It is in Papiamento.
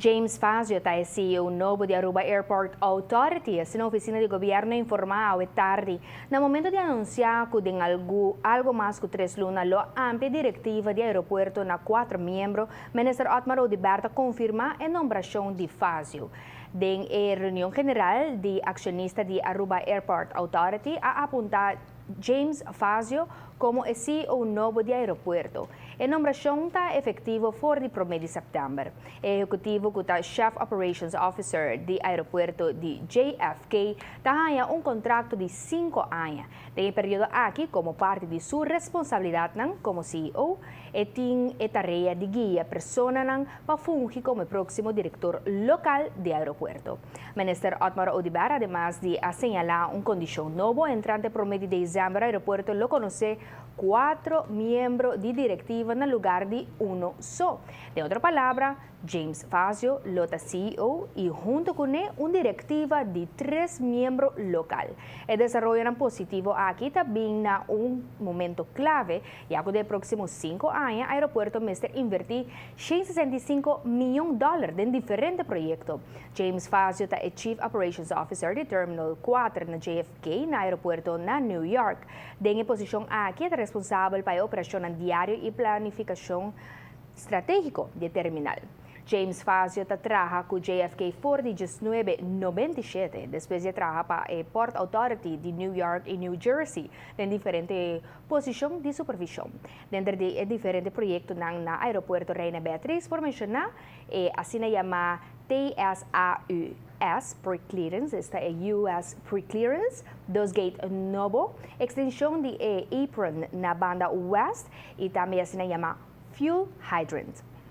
James Fazio ta e CEO nobo di Aruba Airport Authority, asina oficina di gobierno a informa awe tardi. Na momento di anuncia cu den algo mas cu 3 luna lo amplia directiva di aeropuerto na cuatro miembro, Minister Otmar Oduber a confirma e nombracion di Fazio. Den e reunion general di accionista di Aruba Airport Authority a apunta James Fazio como e CEO nobo di aeropuerto. E nombracion ta efectivo for di 1 di september. E ehecutivo cu ta Chief Operations Officer di aeropuerto di JFK ta un contrato di 5 aña. Den e periodo aki, como parti di su responsabilidad como CEO, e tin e tarea di guia personanan pa fungi como proximo director local di aeropuerto. Minister Otmar Oduber, ademas di a señala un condicion nobo, entrante 1 di december, aeropuerto lo conoce cuatro miembro di directiva na lugar di uno so. Den otro palabra, James Fazio lo ta CEO y hunto cu ne un directiva di tres miembro local. E desaroyo positivo aki ta bin na un momento clave, ya cu den proximo 5 aña, aeropuerto mester inverti 165 miyon di dollar den diferente proyecto. James Fazio ta Chief Operations Officer di Terminal 4 na JFK na aeropuerto na New York. Den e posicion aki, ta responsabel pa e operacion diario y planificacion strategico di terminal. James Fazio ta traha cu JFK for di 1997, despues di a traha pa Port Authority di New York y New Jersey, den diferente posicion di supervision. Den di diferente proyecto na aeropuerto Reina Beatriz, por menciona, asina yama TSAUS Pre-Clearance, esta e US Pre-Clearance, dos gate nobo, extension di apron na banda west y tambe asina yama Fuel Hydrant.